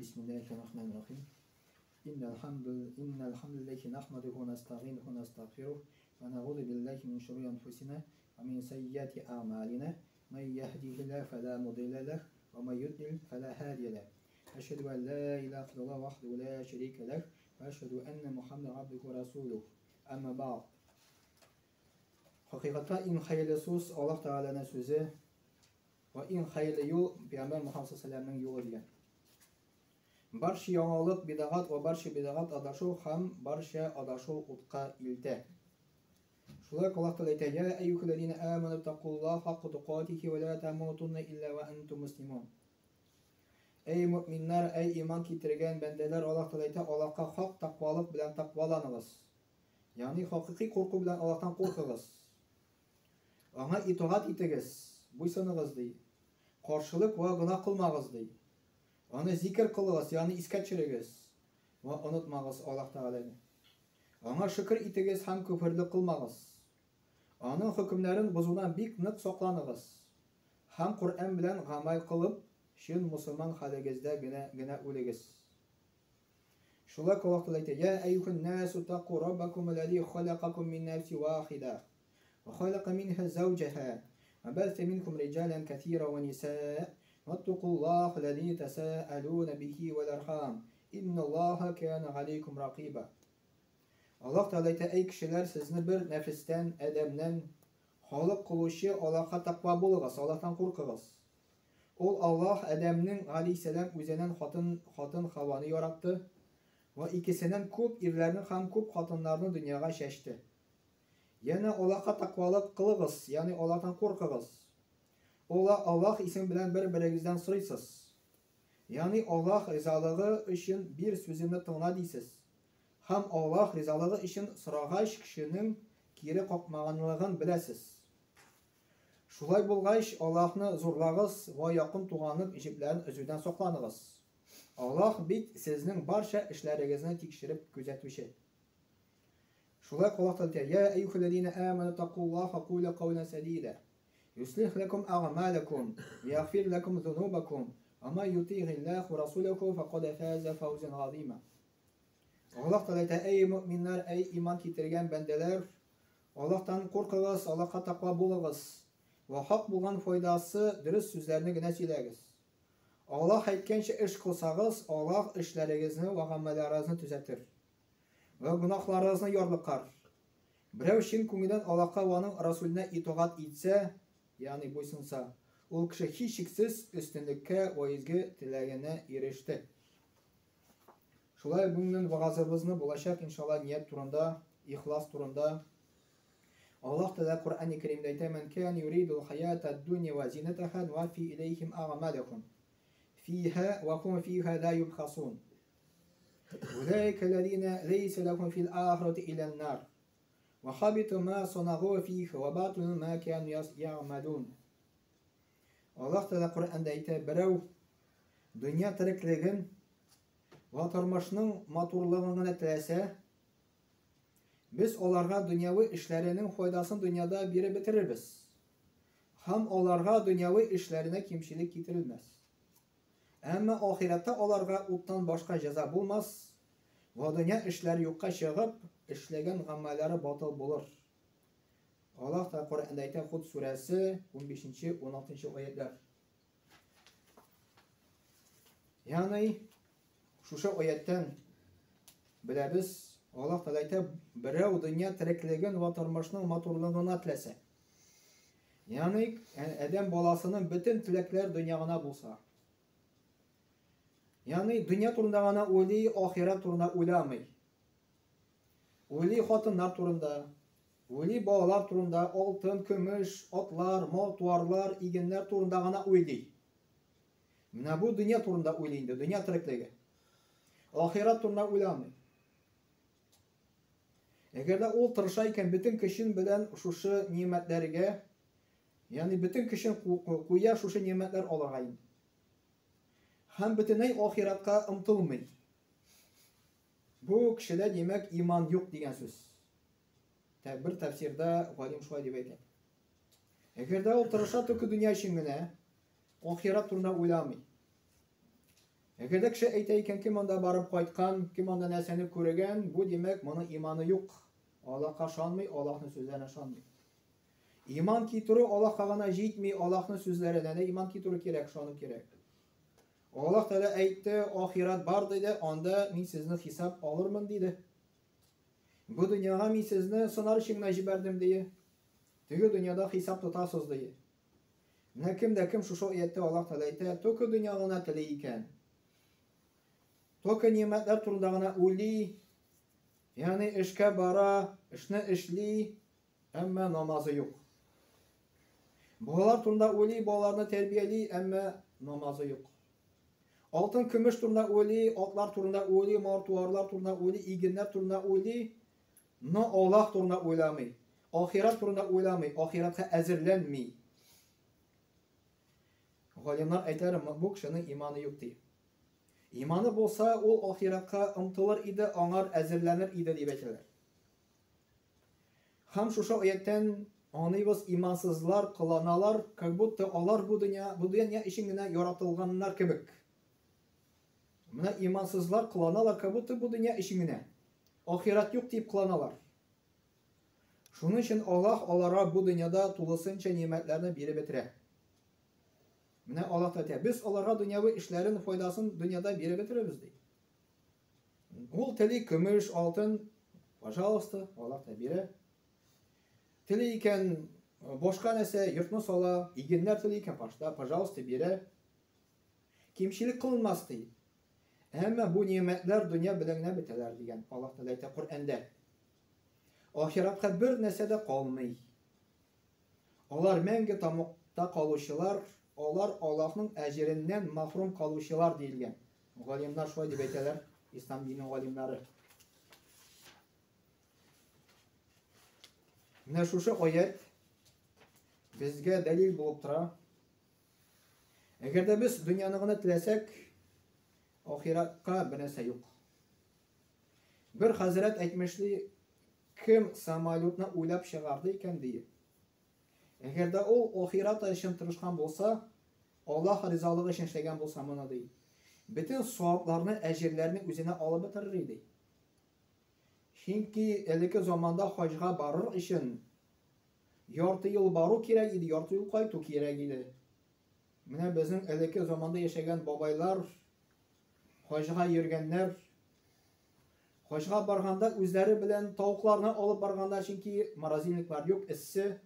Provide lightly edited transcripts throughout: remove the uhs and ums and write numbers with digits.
Бисмиллахир-рахманир-рахим. Иннал хамду иннал хамдулиллахи нахмадуху ва настагъинуху ва настагъфирух ва нагъузу биллахи мин шурури анфусина ва мин саййиати а'малина. Ман яхдихиллаху фала мудилля лах ва ман юдлил фала хадия лах. Ашхаду ан ла илаха иллаллах вахдаху ла шарика лах ва ашхаду анна Мухаммадан абдуху ва расулух. Амма бa'д. Хакыйкатьтә иң хәерле сүз Аллаһ Тәгаләнең сүзе вә иң хәерле юл Пәйгамбәр Мухаммад саллаллаһу алейһи юлы дигән. Барча яңалык бидагат вә барча бидагат адашу һәм барча адашу утка илтә. Шулай ук Аллаһ Тәгалә әйтә: "Я әйюхәлләзина аману тақуллаһа хакка тукатихи ва ла тамутунна илля ва антум муслимун." Әй мөэминнәр, әй иман китергән бәндәләр, Аллаһ Тәгалә әйтә, Аллаһка хак тәкъвалык белән тәкъваланыгыз. Ягъни хакыйкый курку белән Аллаһтан куркыгыз. Аңа итагать итегез, буйсыныгыз, ди. Каршылык вә гөнаһ кылмагыз, ди. Аны зикер кылыгыз, ягъни искә төшерегез вә онытмагыз Аллаһ Тәгаләне. Аңа шөкер итегез һәм көферлек кылмагыз. Аның хөкемнәрен бозудан бик нык сакланыгыз. Һәм Коръән белән гамәл кылып, чын мосылман хәлегездә генә генә үлегез. Шулай ук Аллаһ Тәгалә әйтә: "Я әйюһән насу таку раббакум аллази халакакум мин нафси вахида ва халака минха зауҗаха ва бәсә минкум риҗалан кәсира ва нисаа ваттакуллаһа аллази тасаалуна бихи вал архам инналлаһа кана алейкум ракиба." Аллаһ Тәгалә әйтә: "Әй кешеләр, сезне бер нәфестән, Адәмнән халык кылучы Аллаһка тәкъва булыгыз, Аллаһтан куркыгыз. Ул Аллаһ Адәмнең, галәйһиссәлам, үзеннән хатын, хатын Хаваны яратты вә икесеннән күп ирләрне һәм күп хатыннарны дөньяга чәчте. Янә Аллаһка тәкъвалык кылыгыз, ягъни Аллаһтан куркыгыз. Ул Аллаһ исеме белән бер-берегездән сорыйсыз. Ягъни Аллаһ ризалыгы өчен бир сүземне тыңла дисез. Һәм Аллаһ ризалыгы өчен сорагач кешенең кире какмаганлыгын беләсез. Шулай булгач, Аллаһны зурлагыз вә якын туганлык җепләрен өзүдән сакланыгыз. Аллаһ бит сезнең барча эшләрегезне тикшереп күзәтүче. Шулай ук Аллаһ Тәгалә әйтә, Я әйюхәлләзина аману тақуллаһа кулу каулан сәдида. Юслих ләкум әгъмаләкум, ягъфир ләкум зунубакум, ва ман ютигиллаһ ва расулаху факад фаза фаузан газима. Аллаһ Тәгалә әйтә, Әй мөэминнәр, әй иман китергән бәндәләр, Аллаһтан куркыгыз, Аллаһка тәкъва булыгыз вә хак булган файдасы дөрес сүзләрне генә сөйләгез. Аллаһ әйткәнчә эш кылсагыз, Аллаһ эшләрегезне вә гамәлләрегезне төзәтер вә гөнаһларыгызны ярлыкар. Берәү чын күңелдән Аллаһка вә аның Расүленә итагать итсә, ягъни буйсынса, ул кеше һичшиксез өстенлеккә вә изге теләгенә иреште. Шулай бүгенге вагазыбызны булачак, иншалла, ният турында, ихлас турында. Аллаһ Тәгалә Коръәни Кәримдә әйтә: "Ман кан юридул хаята ад-дунья ва зинатаха нуаффи илейхим агъмалахум фиха ва хум фиха ла юбхасун. Улайка аллазина лейса лахум фил ахирати илля ан-нар. Ва хабита ма санагу фиха ва батилун ма кану я'малун." Аллаһ Тәгалә Коръәндә әйтә, берәү дөнья тереклеген вә тормышның матурлыгын гына теләсә, без аларга дөньяви эшләренең файдасын дөньяда биреп бетерербез. Һәм аларга дөньяви эшләренә кимчелек китерелмәс. Әмма ахирәттә аларга уттан башка җәза булмас, вә дөнья эшләре юкка чыгып, эшләгән гамәлләре батыл булыр. Аллаһ та Коръәндә әйтә, Худ сүрәсе 15-16 аятлар. Ягъни шушы аяттан беләбез, Аллаһ Тәгалә әйтә, берәү дөнья тереклеген вә тормышның матурлыгына теләсә. Ягъни адәм баласының бөтен теләкләр дөнья гына булса. Ягъни дөнья турында гына уйлый, ахирәт турында уйламый. Уйлый хатыннар турында, уйлый балалар турында, алтын, көмеш, атлар, мал-туарлар, игеннәр турында гына уйлый. Менә бу дөнья турында уйлый инде, дөнья тереклеге. Ахирәт турында уйламый. Әгәр дә ул тырыша икән, бөтен көчен белән шушы нимәтләргә, ягъни бөтен көчен куя шушы нимәтләр алырга инде. Һәм бөтенләй ахирәткә омтылмый. Бу кешедә, димәк, иман юк дигән сүз. Бер тәфсирдә галим шулай дип әйтә. Әгәр дә ул тырыша только дөнья өчен генә, ахирәт турында уйламый. Әгәр дә кеше әйтә икән, кем анда барып кайткан, кем анда нәрсәне күргән, бу димәк, моның иманы юк. Аллаһка ышанмый, Аллаһның сүзләренә ышанмый. Иман китерү Аллаһка гына җитми, Аллаһның сүзләренә дә иман китерү кирәк, ышану кирәк. Аллаһ Тәгалә әйтте, ахирәт бар диде, анда мин сезне хисап алырмын диде. Бу дөньяга мин сезне сынар өчен генә җибәрдем ди. Теге дөньяда хисап тотасыз ди. Менә кем дә кем шушы аятьтә Аллаһ Тәгалә әйтә, только дөнья гына тели икән. Только нимәтләр турында гына уйлый, ягъни эшкә бара, эшне эшли, әмма намазы юк. Балалар турында уйлый, балаларны тәрбияли, әмма намазы юк. Алтын, көмеш турында уйлый, атлар турында уйлый, мал-туарлар турында уйлый, игеннәр турында уйлый, Но Аллаһ турында уйламый, ахирәт турында уйламый, ахирәткә әзерләнми. Галимнар әйтәләр, бу кешенең иманы юк ди. Иманы булса, ул ахирәткә омтылыр иде, аңар әзерләнер иде дип әйтәләр. Һәм шушы аяттән аңлыйбыз, имансызлар кыланалар, как будто алар бу дөнья, бу дөнья өчен генә яратылганнар кебек. Менә имансызлар кыланалар, как будто бу дөнья өчен генә. Ахирәт юк дип кыланалар. Шуның өчен Аллаһ аларга бу дөньяда тулысынча нимәтләрне биреп бетерә. Менә Аллаһ та әйтә, без аларга дөньяви эшләрен файдасын дөньяда биреп бетерәбез ди. Ул тели көмеш, алтын, пожалуйста, Аллаһ та бирә. Тели икән башка нәрсә, йортны сала, игеннәр тели икән, пожалуйста, бирә. Кимчелек кылынмас ди. Әмма бу нимәтләр дөнья белән генә бетәләр дигән Аллаһ Тәгалә әйтә Коръәндә. Ахиратка бер нәрсә дә калмый. Алар мәңге тамукта калучылар, алар Аллаһның әҗереннән махрум калучылар диелгән. Галимнар шулай дип әйтәләр, ислам дине галимнары. Менә шушы аять безгә дәлил булып тора. Әгәр дә без дөньяны гына теләсәк, ахиратка бер нәрсә юк. Бер хәзрәт әйтмешли, кем самолетны уйлап чыгарды икән ди. Әгәр дә ул ахират өчен тырышкан булса, Аллаһ ризалыгы өчен эшләгән булса моны ди. Бөтен савапларны, әҗерләрне үзенә алып бетерер иде. Чөнки элекке заманда хаҗга барыр өчен Ярты юл бару кирәк иде, ярты юл кайту кирәк иде. Менә безнең элекке заманда яшәгән бабайлар хаҗга йөргәннәр. Хаҗга барганда үзләре белән тавыкларны алып барганнар, чөнки морозильниклар юк, эссе.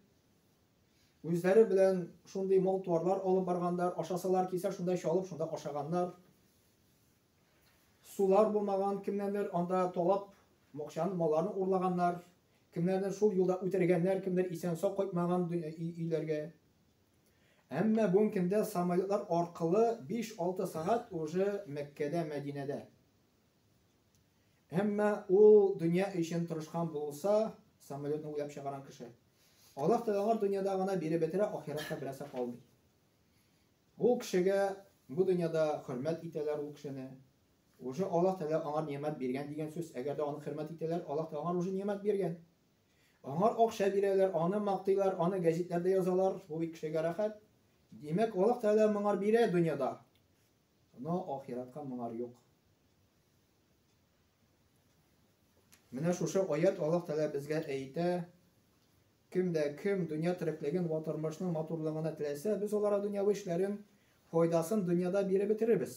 Үзләре белән шундый мал-туарлар алып барганнар, ашасалар килсә, шунда чалып, шунда ашаганнар. Сулар булмаган, кемнәндер анда талап, мокчаны, малларны урлаганнар, кемнәрдер шул юлда үтергәннәр, кемдер исән-сау кайтмаган өйләргә. Әмма бүгенге көндә самолетлар аркылы 5-6 сәгать уже Мәккәдә, Мәдинәдә. Әмма ул дөнья өчен тырышкан булса, самолетны уйлап чыгарган кеше. Аллаһ Тәгалә аңар дөньяда гына биреп бетерә, ахирәттә берәрсе калмый. Ул кешегә бу дөньяда хөрмәт итәләр ул кешене. Уже Аллаһ Тәгалә аңар нимәт биргән дигән сүз. Әгәр дә аны хөрмәт итәләр, Аллаһ Тәгалә аңар уже нимәт биргән. Аңар акча бирәләр, аны мактыйлар, аны гәзитләрдә язалар. Бу бит кешегә рәхәт. Димәк, Аллаһ Тәгалә моңар бирә дөньяда. Но ахиратка моңар юк. Менә шушы аят Аллаһ Тәгалә безгә әйтә, Кем дә кем дөнья тереклеген вә тормышның матурлыгына теләсә, без аларга дөньяви эшләрен файдасын дөньяда биреп бетерербез.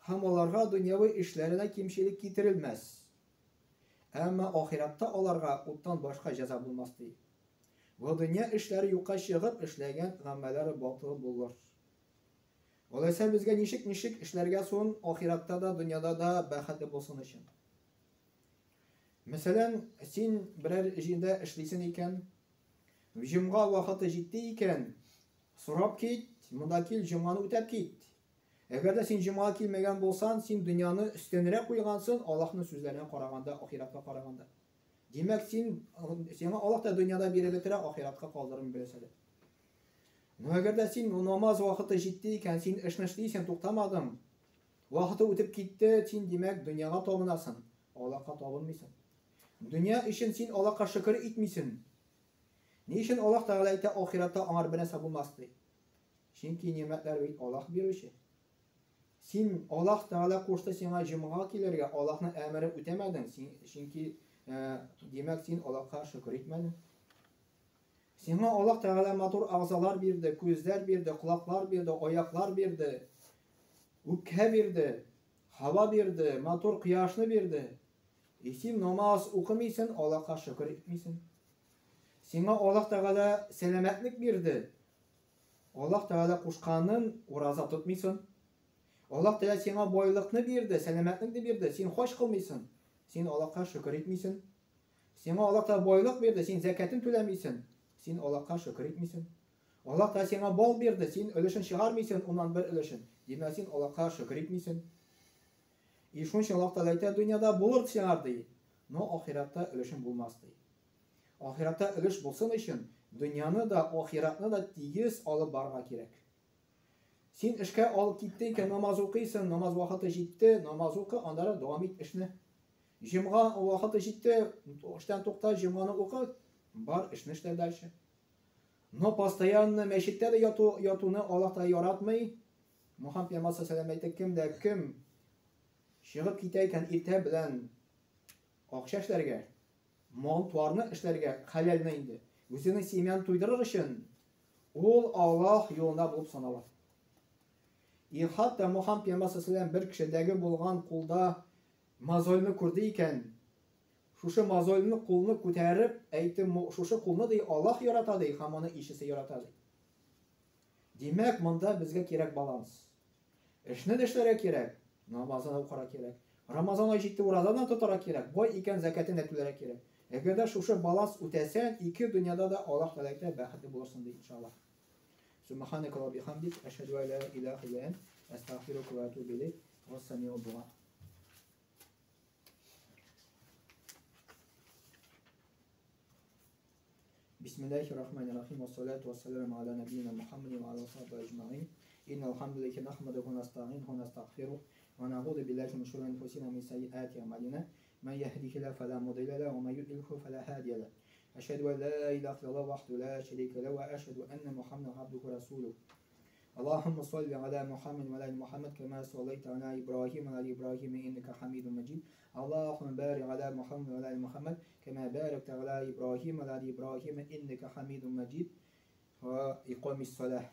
Һәм аларга дөньяви эшләренә кимчелек китерелмәс. Әмма ахирәттә аларга уттан башка җәза булмас, ди. Вә дөнья эшләре юкка чыгып, эшләгән гамәлләре батыл булыр. Алайса безгә ничек-ничек эшләргә сон, ахирәттә дә, дөньяда да бәхетле булсын өчен? Мәсәлән, син берәр җирдә эшлисең икән, җомга вакыты җитте икән, сорап кит, монда кил, җомганы үтәп кит. Әгәр дә син җомгага килмәгән булсаң, син дөньяны өстенрәк куйгансың Аллаһның сүзләренә караганда, ахирәткә караганда. Димәк, син сиңа Аллаһ та дөньяда биреп бетерә, ахирәткә калдырмый беләсә дә. Но әгәр дә син намаз вакыты җитте икән, син эшне эшлисең, туктамадың, Вакыты үтеп китте, син, димәк, дөньяга табынасың, Аллаһка табынмыйсың. Дөнья өчен син Аллаһка шөкер итмисең. Ни өчен Аллаһ Тәгалә әйтә, ахирәттә аңар бернәрсә булмас ди? Чөнки нимәтләр бит Аллаһ бирүче. Син Аллаһ Тәгалә кушты сиңа җомга килергә, Аллаһның әмерен үтәмәдең, син, чөнки димәк, син Аллаһка шөкер итмәдең. Сиңа Аллаһ Тәгалә матур агзалар бирде, күзләр бирде, колаклар бирде, аяклар бирде, үпкә бирде, һава бирде, матур кояшны бирде. И син намаз укымыйсың, Аллаһка шөкер итмисең. Сиңа Аллаһ Тәгалә сәламәтлек бирде. Аллаһ Тәгалә кушканын ураза тотмыйсың. Аллаһ Тәгалә сиңа байлыкны бирде, сәламәтлекне бирде, син хаҗ кылмыйсың. Син Аллаһка шөкер итмисең. Сиңа Аллаһ Тәгалә байлык бирде, син зәкятен түләмисең. Син Аллаһка шөкер итмисең. Аллаһ Тәгалә сиңа бал бирде, син өлешен чыгармыйсың, уннан бер өлешен. Димәк, син Аллаһка шөкер итмисең. И шунча Аллаһ Тәгалә әйтә, дөньяда булыр сиңа ди, но ахирәттә өлешең булмас ди. Ахирәттә өлеш булсын өчен, дөньяны да, ахирәтне дә тигез алып барырга кирәк. Син эшкә алып китте икән, намаз укыйсың, намаз вакыты җитте, намаз укы, аннары дәвам ит эшне. Җомга вакыты җитте, эштән тукта, җомганы укы, бар эшне эшлә дальше. Но постоянно мәчеттә дә яту, ятуны Аллаһ та яратмый. Мухаммад пәйгамбәр саллаллаху әйтте, кем дә кем чыгып китә икән иртә белән акча эшләргә, мал-туарны эшләргә, хәләлне инде, үзенең семьяны туйдырыр өчен, ул Аллаһ юлында булып санала. И хатта Мухаммад пәйгамбәр саллаллаху бер кешедәге булган кулда мозольны күрде икән, шушы мозольны кулны күтәреп, әйтте, шушы кулны ди Аллаһ ярата ди, һәм аны илчесе ярата ди. Димәк, монда безгә кирәк баланс. Эшне дә эшләргә кирәк, намазны да укырга кирәк. Рамазан ае җитте, уразаны да тотарга кирәк, бай икән, зәкятен дә түләргә кирәк. Әгәр дә шушы баланс үтәсәң, ике дөньяда да Аллаһ Тәгалә әйтә, бәхетле булырсың ди, иншаллаһ. Субханaka ва бихамдик, ашһаду ан ла илаһа илля ант, астагфирука ва атубу илейк. Вассамиу дуа. بسم الله الرحمن الرحيم والصلاة والسلام على نبينا محمد وعلى صحبه أجمعين إن الحمد لله نحمده ونستعينه ونستغفره ونعوذ بالله من شرور أنفسنا ومن سيئات أعمالنا من يهده الله فلا مضل له ومن يضلله فلا هادي له أشهد أن لا إله إلا الله وحده لا شريك له وأشهد أن محمدا عبده ورسوله اللهم صل على محمد وعلى آل محمد كما صليت على إبراهيم وعلى آل إبراهيم إنك حميد مجيد اللهم بارك على محمد وعلى آل محمد كما باركت على إبراهيم وعلى آل إبراهيم إنك حميد مجيد وإقام الصلاة.